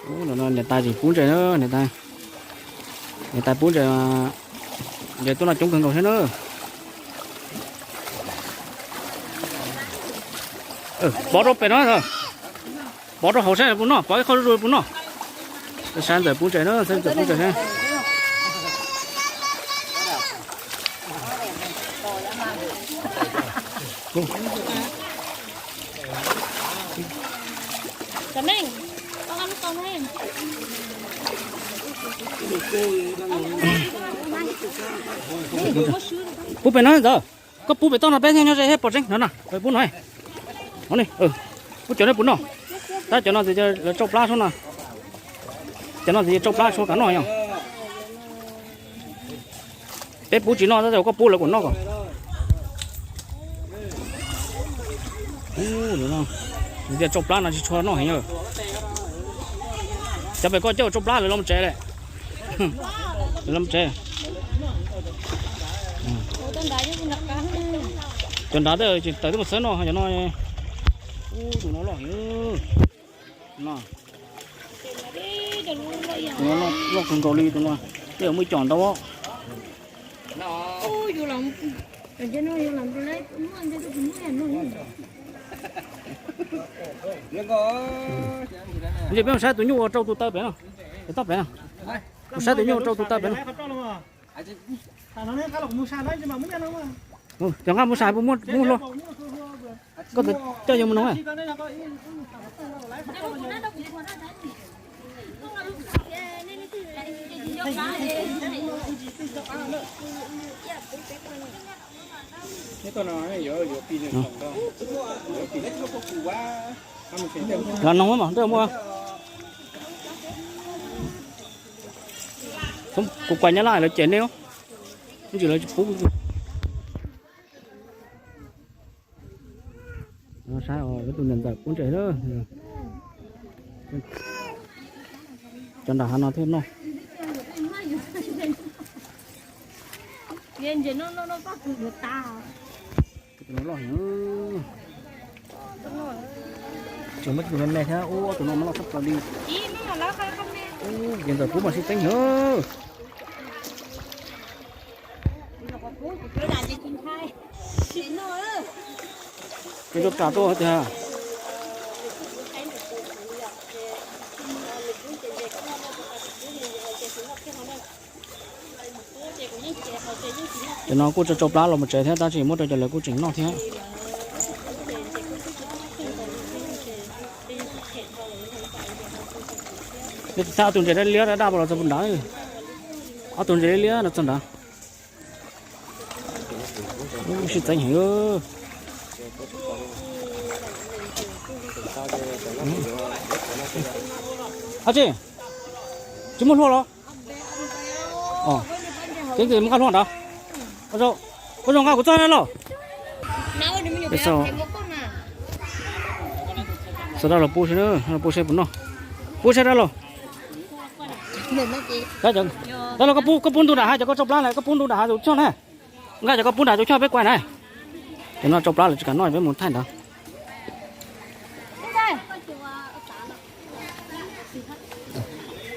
Niam tais tseem pub ntses na, niam tais, niam tais pub ntses, ntses tuaj no coob kawg nkaus thiab na. Pov rau pem no, pov rau hauv saib puas noj, pov ib qho zuj zus puas noj. Saib ntxawm pub ntses na, saib ntxawm pub ntses na. Pub pem no ntawd, koj pub pem toj no peb nyob ze thiab pom tseeb no na, pub no. Pub cov no puas noj, tab cov no ces lawv tsau plab suab no, cov no ces tsau plab suab kav noj yom. Peb pub tsis noj tab sis koj pub lawv kom noj kom. Tias tsau plab no tsis tshua noj heev. Cov pem koj coj tsau plab lawv los tsev lawm. Los tsev. Cov nrad tseem tawm tuaj mus xwb no, cov no. Tus no loj heev. Tus no loj kawg nkaus li tus no. Tej zaum muaj ib co ntau. Ntses peb mus saib tus nyuj ua rau tus taw pem no. Pem toj pem no. Mus saib tus nyuj ua rau tus taw pem no. Cov nqaj mus sai puas muaj, muaj hlua? Koj coj yus mus no. Los no mas twb muaj. Kuv kuam nyab laj lawv cem nej, ntsis lawv tsis pub. Saib tus niam ntxawm pub ntses. Cov nram hav no thiaj noj. Tus no loj heev. Tseem muaj tus me me thiab, ub, tus no mas loj tshaj plaws li. Ub, niam ntxawm pub mas sib txeeb heev. Cov cov ras tuaj tiag. Cov no kuj tsau tsau plab los mus tsev thiab tab sis muab rau cov lawv kuj tseem noj thiab. Neb tsis txhab ob tug ntses daj liab daj daj los txog puag nrad. Ob tug ntses liab liab no txog nrad. Sib txeeb heev. Ab tsi, tsis muaj hlua los? Kev mus nqa hlua ntawd. Ua zoo nqa kuv txoj dab los. Sawv daws los pub seb, los pub seb puas noj. Pub seb dab los. Dab los koj pub, koj pub ntu nram hav, cov koj tsau plab na, koj pub ntu nram hav tus choj na. Nqa cov koj pub nram tus choj peb kuaj na. Cov no tsau plab lawv tsis kam noj peb mus thaij ntawd.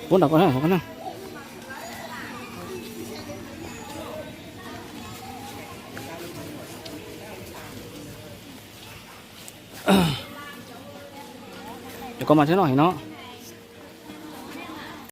Pub nram koj na. Cov koj mas thiab noj heev no.